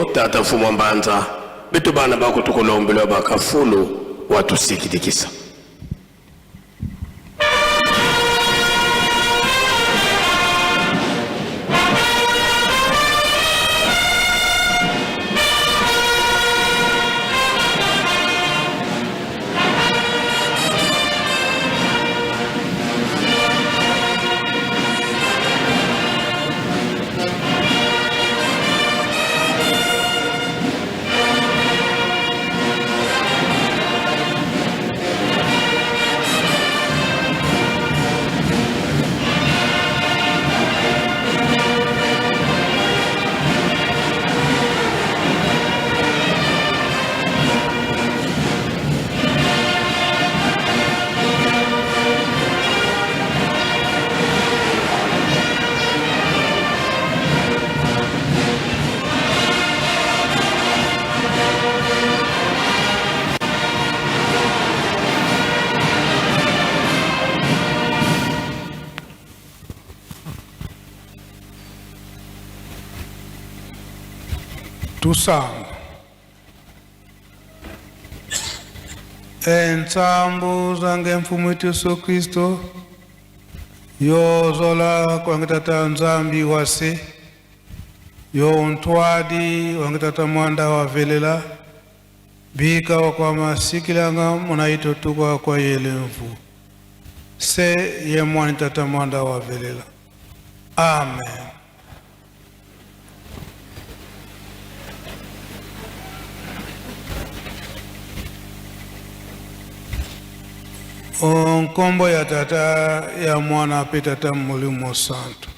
Yo tata mfumu wa mbanza, betu bana bako tukulombela bakafulu watusikidikisa. Tusamba. Entsambu zange mfumu wetu Yesu Kristo yozola kwange tata Nzambi wase yo ntwadi wange tata mwanda wavelela bika wakwa masikilanga munaito tukwa kwa yele mfu se ye mwani tata mwanda wavelela. Amen. Nkombo ya tata ya mwana mpe tata molimo santu.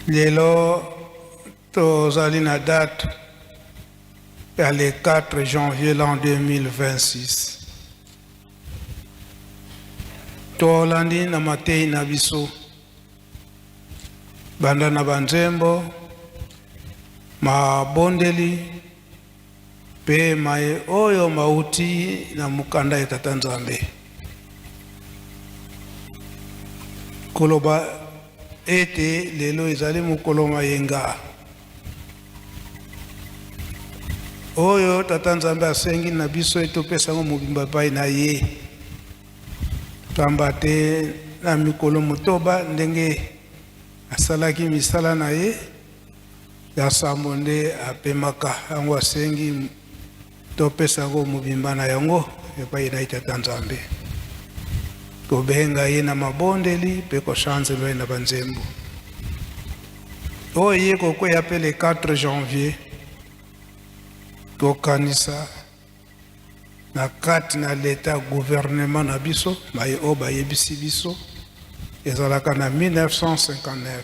Lelo tozali na date ya le 4 janvier l'an 2026. Tolandi na matei na biso banda na banzembo mabondeli mpe maye oyo mauti na mokanda ya Tata Nzambe. Koloba ete lelo ezali mokolo mayenga oyo Tata Nzambe asengi na biso ete topesa yango mobimba epai na ye, pamba te na mikolo motoba ndenge asalaki misala na ye ya sambo nde apemaka yango, asengi topesa yango mobimba na yango epai na ye Tata Nzambe, kobenga ye na mabondeli mpe koshanzela ye na banzembo. Oyo ye kokweya mpe le 4 janvier, kokanisa na kati na leta gouvernement na biso baye oyo bayebisi biso ezalaka na 1959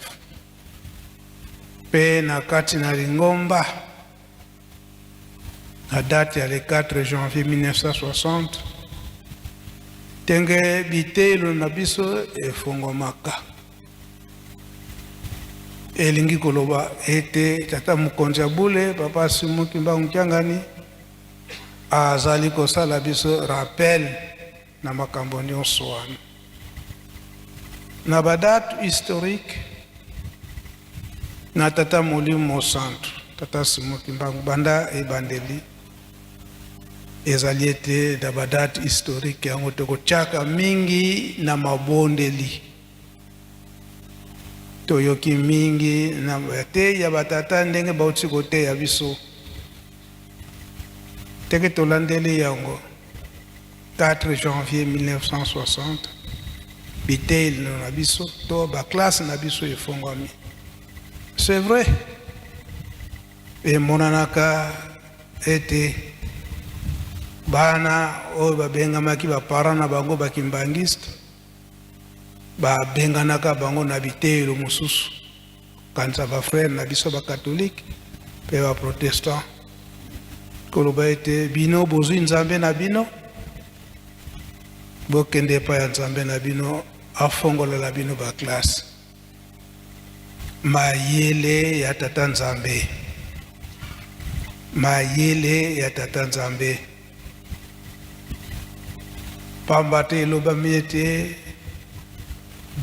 mpe na kati na lingomba na date ya le 4 janvier 1960 ndenge biteyelo na biso efongwamaka. Elingi koloba ete tata mokonzi ya bule papa Simon Kimbangu Kiangani azali kosala biso rappel na makambo nyonso wana na badate historique na tata molimo santu tata Simon Kimbangu banda ebandeli ezali ete na badate historique yango tokotiaka mingi na mabondeli. Toyoki mingi na bateyi ya batata ndenge bauti koteya biso ndenge tolandeli yango 4 janvier 1960 biteyelo na biso to baklasse na biso efongwami. C'est vrai, emonanaka ete bana oyo babengamaki baparent na bango bakimbangiste babenganaka bango na biteyelo mosusu, kanisa ba frère na biso ba catholique mpe ba protestant, koloba ete bino bozwi Nzambe na bino, bokende epai ya Nzambe na bino afongolela bino ba classe. Mayele ya Tata Nzambe, mayele ya Tata Nzambe. Pamba te elobami ete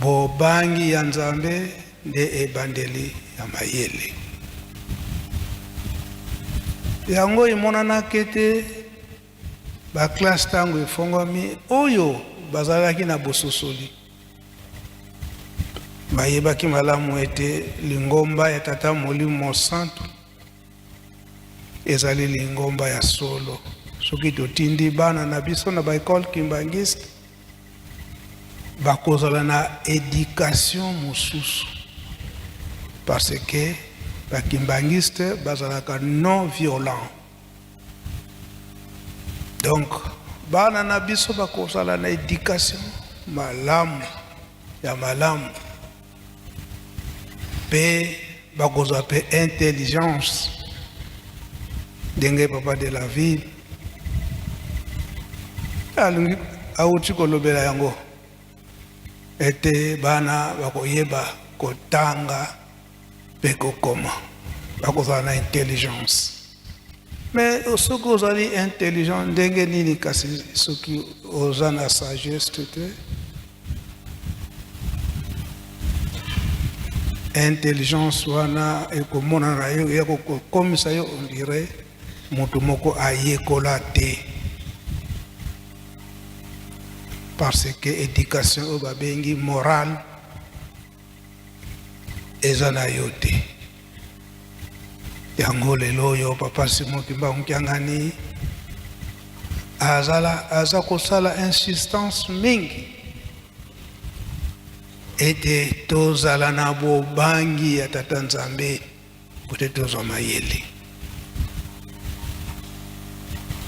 bobangi ya Nzambe nde ebandeli ya mayele. Yango emonanaki ete baklase ntango efongwami, oyo bazalaki na bososoli bayebaki malamu ete lingomba ya Tata Molimo Mosantu ezali lingomba ya solo. Soki totindi bana na biso na baekole kimbanguiste, bakozala na education mosusu, parce que bakimbangiste bazalaka non violent. Donc bana na biso bakozala na education malamu ya malamu, mpe bakozwa mpe intelligence ndenge papa de la ville alingi awuti kolobela yango, ete bana bakoyeba kotanga mpe kokoma, bakozala na intelligence. Mais soki ozali intelligent ndenge nini, kasi soki oza na sagesse te? Intelligence wana ekomonana yo, ya kokomisa yo on dirait moto moko ayekola te, parce que éducation oyo babengi morale eza na yo te. Yango lelo oyo papa Simon Kimbangu Kiangani azala aza kosala insistance mingi ete tozala na bobangi ya Tata Nzambe po te tozwa mayele.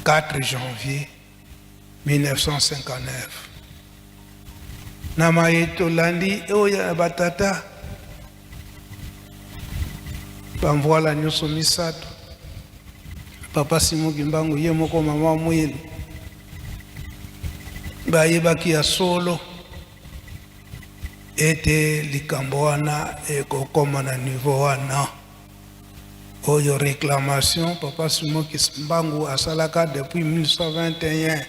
4 janvier 1959, na maye tolandi oyo ya batata bamvwala nyonso misato, papa Simon Kimbangu ye moko, mama Mwilu, bayebaki ya solo ete likambo wana ekokoma na niveau wana oyo réclamation papa Simon Kimbangu asalaka depuis 1921,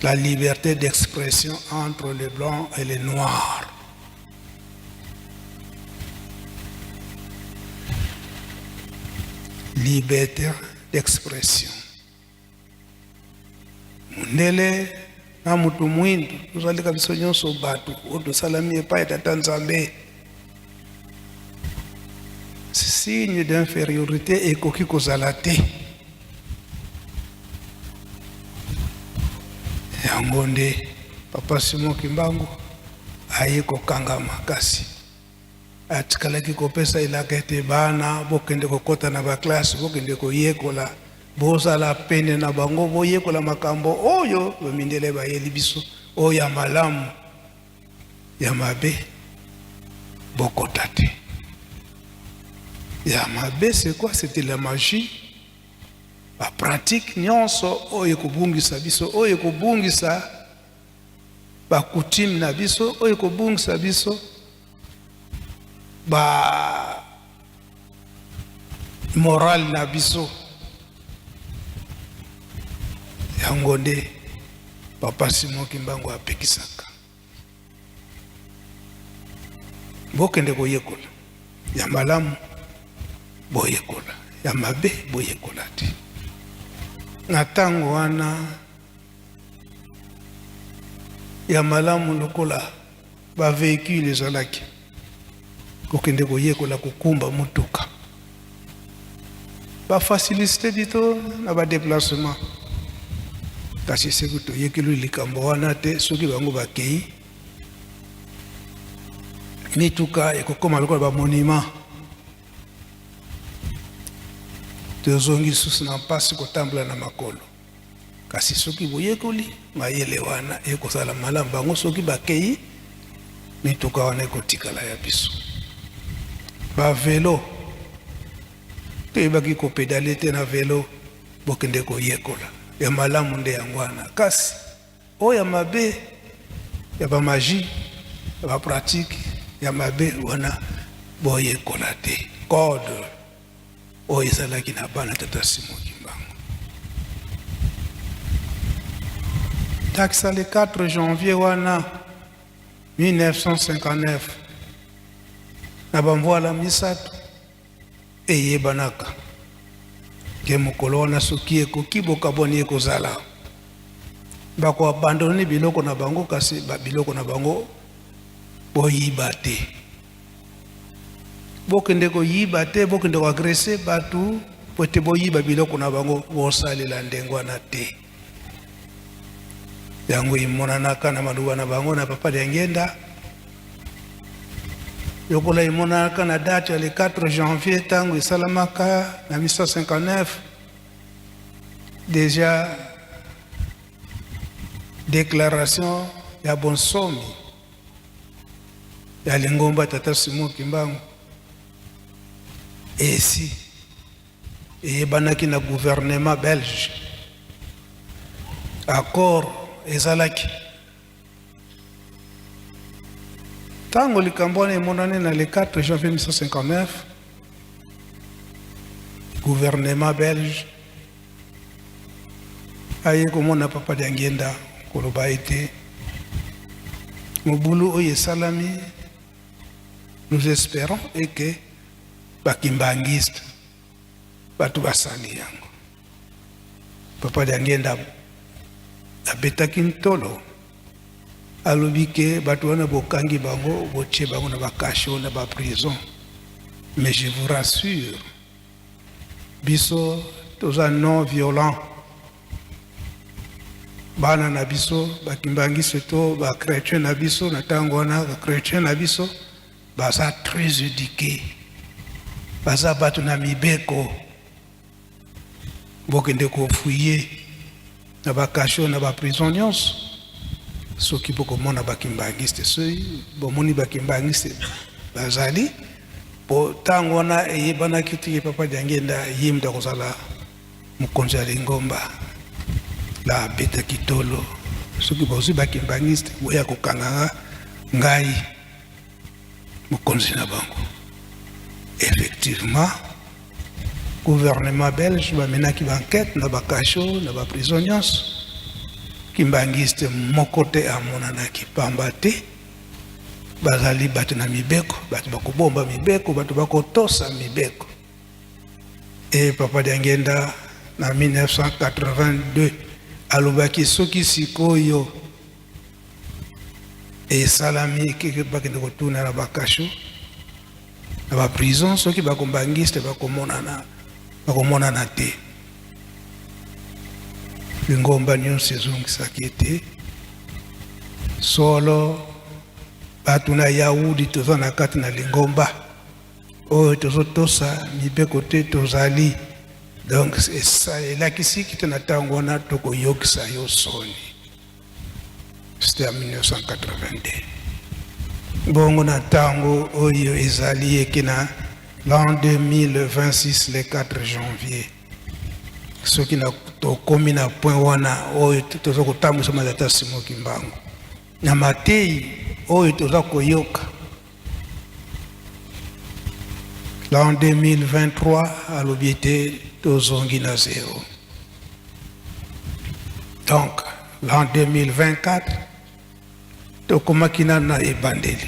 la liberté d'expression entre les blancs et les noirs. Liberté d'expression, mundele na mutu mwindu tozalika biso nyonso bato oyo tosalami epai ya Tata Nzambe. Signe d'infériorité ekoki kozala te. Yango nde papa Simon Kimbangu aye kokangama, kasi atikalaki kopesa elaka ete bana bokende kokɔta na baklase, bokende koyekola, bozala pene na bango, boyekola makambo oyo bamindele bayeli biso, oyo ya malamu, ya mabe bokota te. Ya mabe, c'est quoi? C'était la magie, bapratique nyonso oyo ekobungisa biso, oyo ekobungisa bacoutume na biso, oyo ekobungisa biso ba morale na biso. Yango nde papa Simon Kimbangu apekisaka: bokende koyekola ya malamu, boyekola ya mabe, boyekola te. Na ntango wana ya malamu, lokola bavéhicule ezalaki, kokende koyekola kokumba motuka, bafacilité bito na badéplacement. Kasi soki toyekeli likambo wana te, soki bango bakei, mituka ekokóma lokola bamonument, tozongi lisusu na mpasi kotambola na makolo. Kasi soki boyekoli mayele wana, ekozala malamu. Bango soki bakei, mituka wana ekotikala ya biso. Bavelo, toyebaki kopédaler te na velo, bokende koyekola ya malamu nde yango wana. Kasi oyo ya mabe, ya bamagie, ya bapratique ya mabe wana, boyekola te. Code oyo ezalaki na bana tata Simon Kimbangu. Takisa le 4 janvier wana 1959. Na bamvwala misato eyebanaka ke mokolo wana soki ekoki bokabwani ekozala, bakoabandone biloko na bango, kasi ba biloko na bango boyiba te, bokende koyiba te, bokende koagresser bato po ete boyiba biloko na bango, bosalela ndenge wana te. Yango emonanaka na maloba na bango na Papa Diangienda, lokola emonanaka na date ya le 4 janvier, ntango esalamaka na 1959 déjà déclaration ya bonsomi ya lingomba Tata Simon Kimbangu, esi eyebanaki na gouvernement belge, accord ezalaki. Ntango likambo wana emonani na le 4 janvier 1959, gouvernement belge aye komona Papa Diangienda, koloba ete mobulu oyo esalami, nous espérons eke bakimbangiste bato basali yango. Papa Diangienda abetaki ntolo, alobi ke bato wana bokangi bango, botie bango na bacachots, na baprison, mais je vous rassure, biso toza non violent. Bana na biso bakimbangisi to bachrétien na biso na ntango wana, bachrétien na biso baza très éduqué, baza bato na mibeko. Bokende kofouiller na bacachots, na baprison nyonso, soki bokomona bakimbangiste, soki bomoni bakimbangiste bazali. Po ntango wana eyebanaki tiki Papa Diangienda ye mutu akozala mokonzi ya lingomba. La abetaki tolo: soki bozwi bakimbangiste, boya kokanganga ngai mokonzi na bango. Effectivement, gouvernement belge bamenaki baenquête na bacachots, na baprison nyonso, kimbangiste moko te amonanaki, pamba te bazali bato na mibeko, bato bakobomba mibeko, bato bakotosa mibeko. E Papa Diangienda na 1982 alobaki soki sikoyo esalami keke bakende kotuna na bacachots, na baprison, soki bakombangiste bakomonana, bakomonana te. Lingomba nyonso ezongisaki ete solo bato na Yahudi toza na kati na lingomba oyo tozotosa mibeko te, tozali. Donc elakisi kite na ntango wana tokoyokisa yo soni. C'était en 1982. Bongo na ntango oyo ezali eke na l'an 2026, le 4 janvier, soki na tokomi na point wana oyo toza kotambwisa Tata Simon Kimbangu na matei oyo toza koyoka, l'an 2023 alobi ete tozongi na zéro. Donc l'an 2024 tokomaki nano na ebandeli.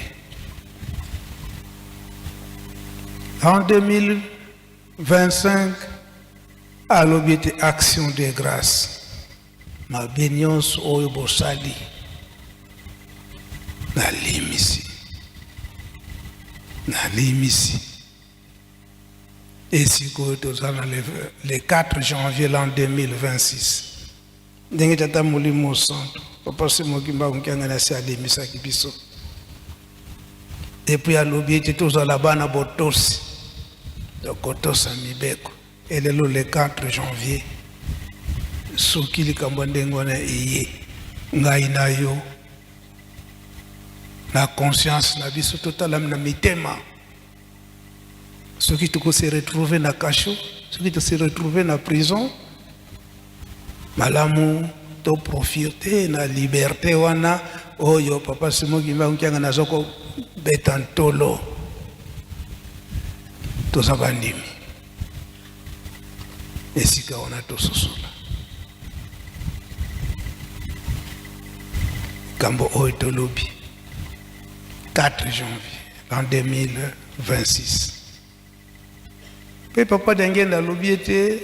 L'an 2025 alobi ete action de grâce, mabe nyonso oyo bosali nalimisi, nalimisi. E sikoyo toza na le 4 janvier l'an 2026, ndenge Tata Molimo Santo Papa Simon Kimbangu Kiangani asi alimisaki biso, et puis alobi ete tozala bana botosi, tokotosa mibeko. Elelo le 4 janvier, soki likambo ya ndenge wana eye, ngai na yo na conscience na biso totalami na mitema, soki tokose retrouver na cachot, soki tose retrouver na prison, malamu toprofite na liberté wana oyo Papa Simon Kimbangu Kiangani aza kobeta ntolo. Toza bandimi esika wana, tososola likambo oyo tolobi 4 janvier l'an 2023. 26. Mpe Papa Diangienda alobi ete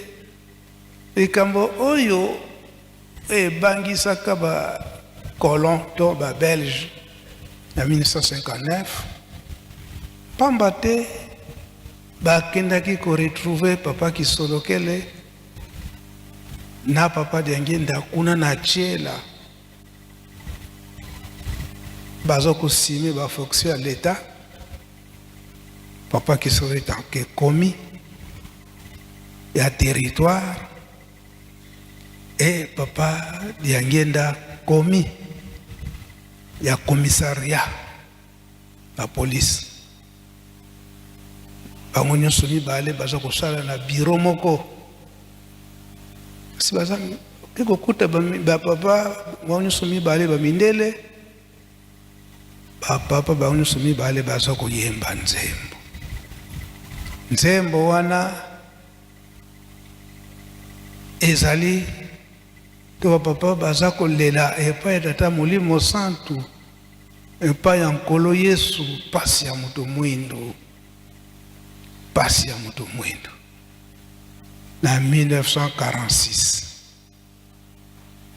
likambo oyo ebangisaka ba colons to ba belge na 1959, pamba te bakendaki ko retrouver Papa Kisolokele na Papa Diangienda kuna na Tshela, baza kosime ba fonction ya l'Etat. Papa Kisolokele ke komi ya territoire et Papa Diangienda komi ya commissariat la police. Bango nyonso mibale baza kosala na bureau moko. Kasi baza ke kokuta ba papa bango nyonso mibale ba mindele, ba papa bango nyonso mibale baza koyemba nzembo. Nzembo wana ezali to ba papa baza kolela epai ya Tata Molimo Santu, epai ya Nkolo Yesu, pasi ya moto mwindo, pasi ya moto mwindo. Na 1946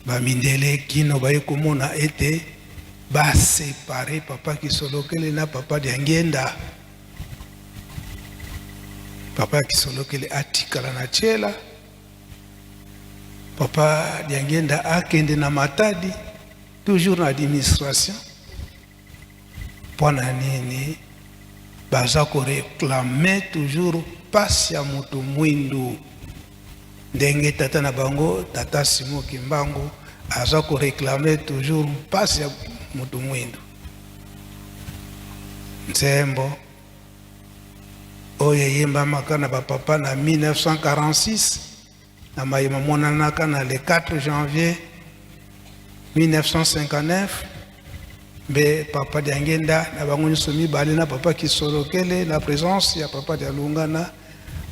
ba mindele kino baye komona ete ba separe Papa Kisolokele na Papa Diangienda. Papa Kisolokele atikala na Tshela, Papa Diangienda akende na Matadi, toujours na administration. Pona nini baza ko reclamer toujours pasi ya moto mwindu, ndenge tata na bango tata Simon Kimbangu aza ko reclamer toujours pasi ya moto mwindu? Nzembo oyo eyembamaka na ba papa na 1946 na maye mamonanaka na le 4 janvier 1959, mbe Papa Diangienda na bango nyonso mibale na Papa Kisolokele na présence ya Papa Dialungana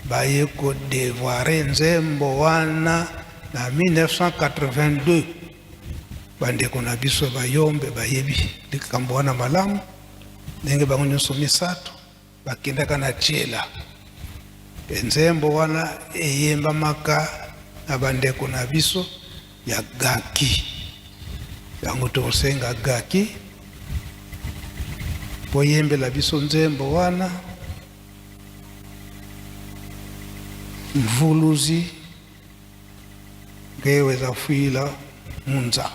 baye ko devoirer nzembo wana na 1982. Bandeko na biso bayombe bayebi likambo wana malamu, ndenge bango nyonso misato bakendaka na Tshela. Mpe nzembo wana eyembamaka na bandeko na biso ya Gaki. Yango tokosenga Gaki boyembela biso nzembo wana mvuluzi ngewe zafuila munza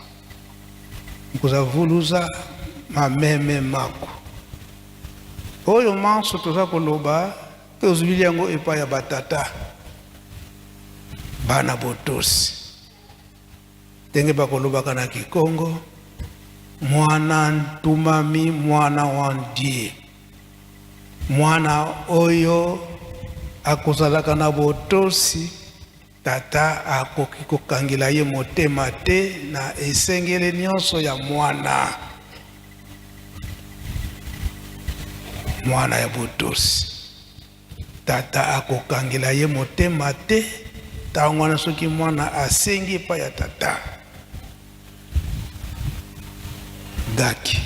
nkuzavuluza mameme mako. Oyo manso toza koloba tozwili yango epai ya batata bana botosi, ndenge bakolobaka na Kikongo, mwana ntumami, mwana wa ndie, mwana oyo akozalaka na botosi, tata akoki kokangela ye motema te na esengeli nyonso ya mwana, mwana ya botosi. Tata akokangela ye motema te ntango wana soki mwana asengi epai ya tata. Gaki.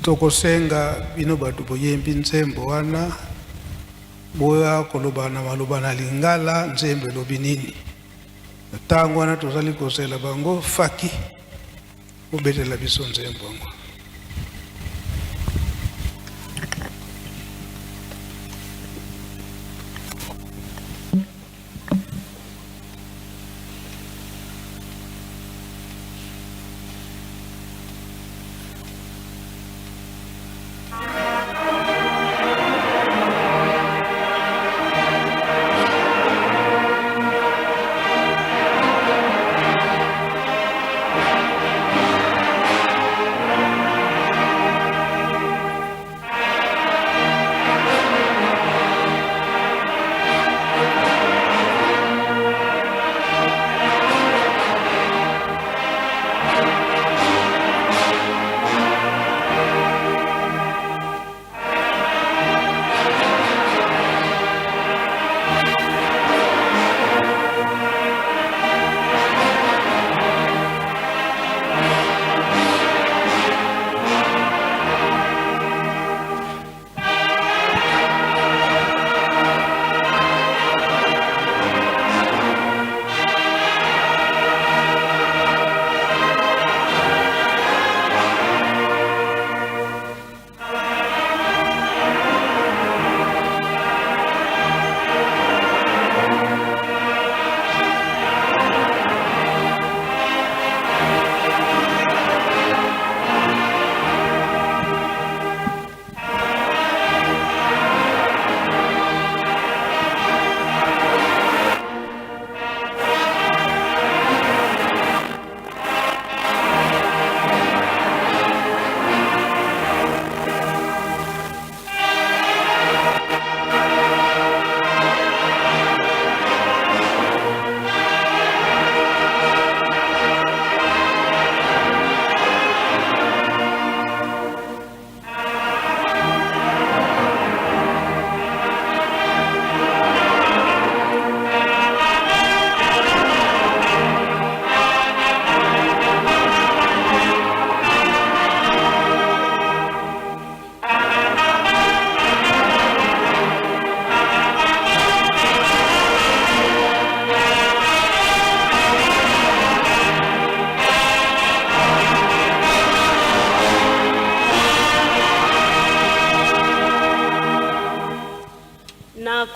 Tokosenga bino bato boyembi nzembo wana boya koloba na maloba na lingala nzembo elobi nini. Ntango wana tozali kozela bango faki obetela biso nzembo yango.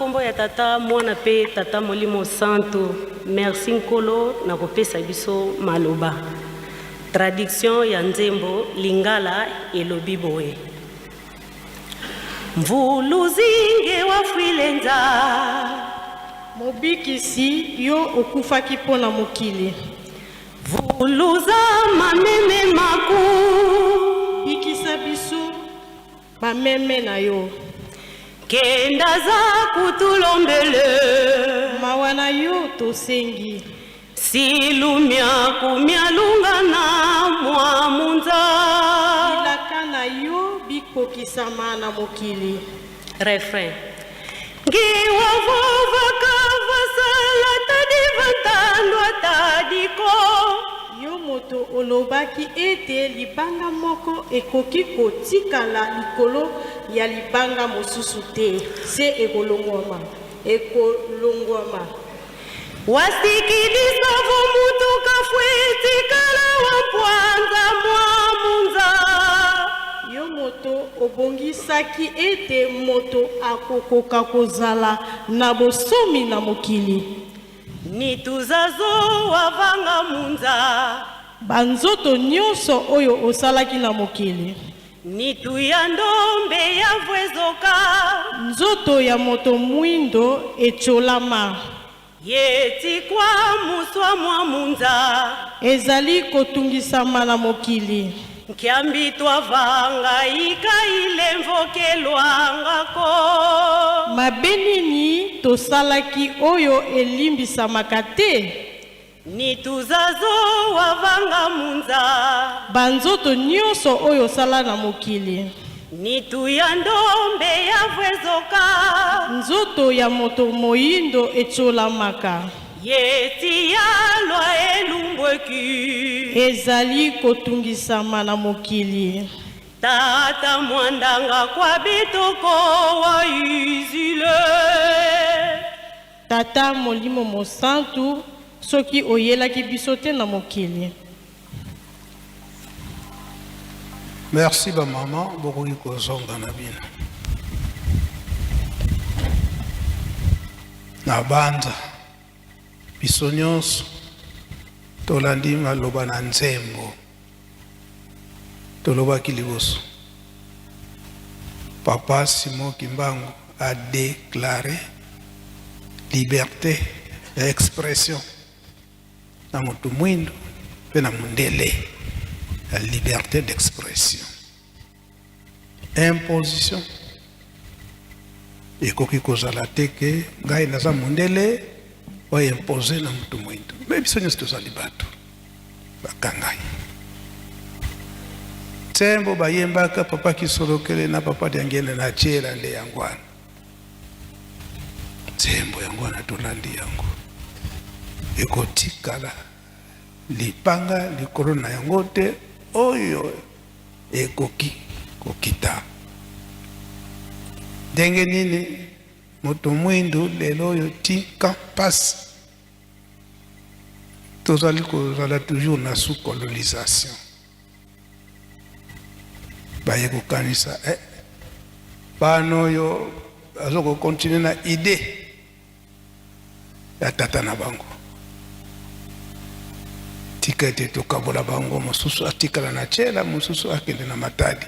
Nkombo ya Tata, Mwana mpe Tata Molimo Santu. Merci Nkolo na kopesa biso maloba. Traduction ya nzembo Lingala elobi boye. Mvuluzinge wafuilenza. Mobikisi, yo okufaki mpo na mokili. Vuluza mameme maku. Bikisa biso bameme na yo. Kenda za kutulombele. Mawa na yo tosengi. Silumia kumialunga na mwa munza. Bilaka na yo bikokisama na mokili. Refrain. Ngiwavovaka vasala tadi vantandwa tadiko. Yo moto olobaki ete libanga moko ekoki kotikala likolo ya libanga mosusu te, se ekolongwama, ekolongwama. Wasikilisa vo mutu kafwe tikala wa mpwanza mwa munza. Yo moto obongisaki ete moto akokoka kozala na bosomi na mokili. Nituzazo wavanga munza. Banzoto nyonso oyo osalaki na mokili. Nitu ya ndombe ya vwezoka. Nzoto ya moto mwindo etiolama. Yetikwa muswa mwa munza. Ezali kotungisama na mokili. Nkiambi twavanga ikaile mvokelwangako. Mabe nini tosalaki oyo elimbisamaka te? Nituzazo wavanga munza. Banzoto nyonso oyo osala na mokili. Nitu ya ndombe ya vwezoka. Nzoto ya moto moyindo etiolamaka. Yeti yalwa elumbweki. Ezali kotungisama na mokili. Tata mwandanga kwa bitoko wa izile. Tata Molimo Mosantu, soki oyelaki biso te na mokili. Merci ba maman, bokoki kozonga na bino. Na banza biso nyonso tolandi maloba na nzembo tolobaki liboso. Papa Simon Kimbangu a déclaré liberté d'expression na moto mwindo mpe na mondele, la liberté d'expression. Imposition ekoki kozala te ke ngai naza mondele oyo impose na moto mwindo, me biso nyonso tozali bato bakangai. Nsembo bayembaka papa Kisolokele na papa Diangenda na Tshela nde yango wana. Nsembo yango wana tolandi yango ekotikala lipanga likolo na yango te oyo ekoki kokita. Ndenge nini moto mwindu lelo oyo tika mpasi tozali kozala toujours na sous colonisation. Baye kokanisa bana oyo bazo kocontinue na idée ya tata na bango, tika ete tokabola bango, mosusu atikala na Tshela, mosusu akende na Matadi.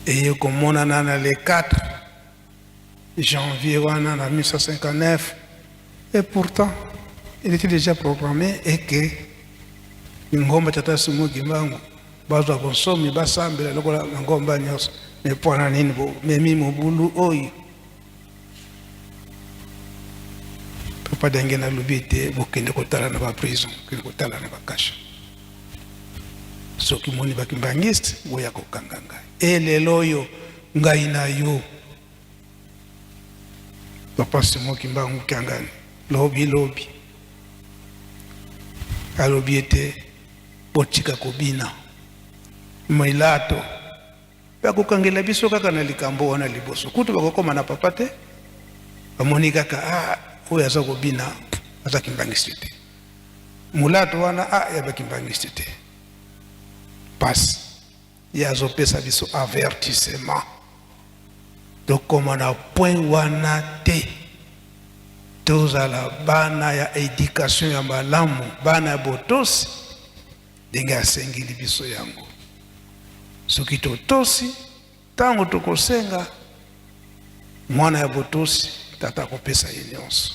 Eye komonana na le 4 janvier wana na 1959, et pourtant il était déjà programmé et que ngomba tata Simon Kimbangu bazwa bonsomi basambela lokola ngomba nyonso. Me mpona nini bomemi mobulu oyo? Papa Denge nalobi ete bokende kotala na baprison, bokende kotala na bakasha, soki moni bakimbangiste boya kokanga ngai. E lelo oyo ngai na yo papa Simon Kimbangu Kiangani lobi lobi alobi ete botika kobina milato, bakokangela biso kaka na likambo wana liboso. Kutu bakokoma na papa te, bamoni kaka oyo aza kobina aza kimbangiste te, mulato wana ya bakimbangiste te. Pasi ye azopesa biso avertissement. Tokoma na point wana te. Tozala bana ya education ya malamu, bana ya botosi ndenge asengeli biso yango. Soki totosi, ntango tokosenga mwana ya botosi, tata akopesa ye nyonso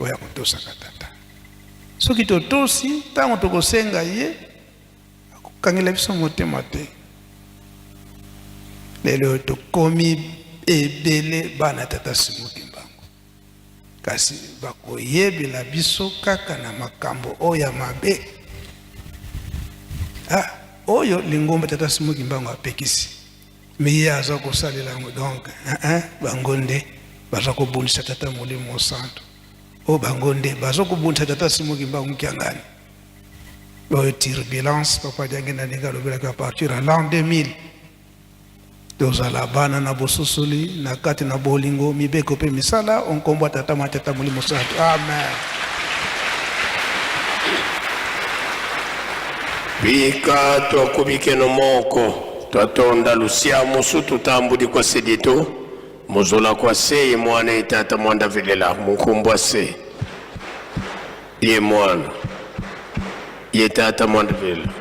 oyo akotosaka tata. Soki totosi, ntango tokosenga ye, akokangela biso motema te. Lelo tokomi ebele bana tata Simon Kimbangu, kasi bakoyebela biso kaka na makambo oyo ya mabe. Ah, oyo lingomba tata Simon Kimbangu apekisi, me ye aza kosalela yango. Donc hein, bango nde baza kobundisa tata Molimo Santo, oyo bango nde baza kobundisa tata Simon Kimbangu Kiangani. Oyo turbulence papa Diangenda ndenge alobelaki à partir ya l'an 2000. Tozala bana na bososoli na kati na bolingo, mibeko mpe misala o nkombo ya Tata mwa Tata Molimo Santo. Amen. Bika twakubikeno moko twatonda lusia musu tutambudi kwa seditu muzola kwa sei mwana etata mwanda velela munkumbwa se ye mwana ye tata mwanda velela.